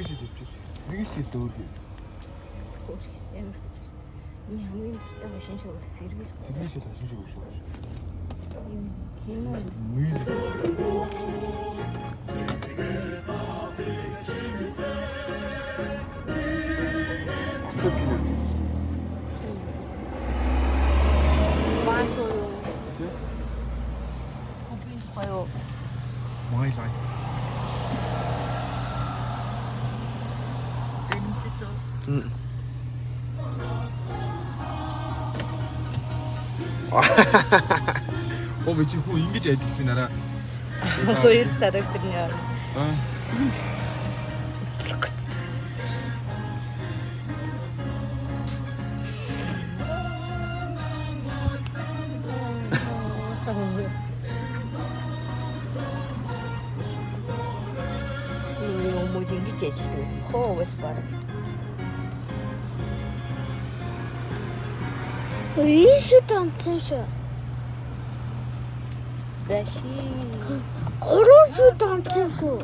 Сэргийш тавьчих. Сэргийш ч өөр юм. Ямар миний хамгийн дуртай хошин шог сэргийш. Сэргийш л хошин шиг шүү. Юм кино. Мюзик. Ацаг кино. Маасуу юу? Тэ? Компьютер гоё. My life. Бэнтэ. Оо би чи хүү ингэж ажиллаж байна араа. Хоёр дараг тэрний орно. Аа. Эцлэх гэсэн. Юу хүмүүс ингэж ажилладаг байсан бохоо угаас баг. Ийшээ донцсон шүү. Даши. Гурван шүү донцсон шүү.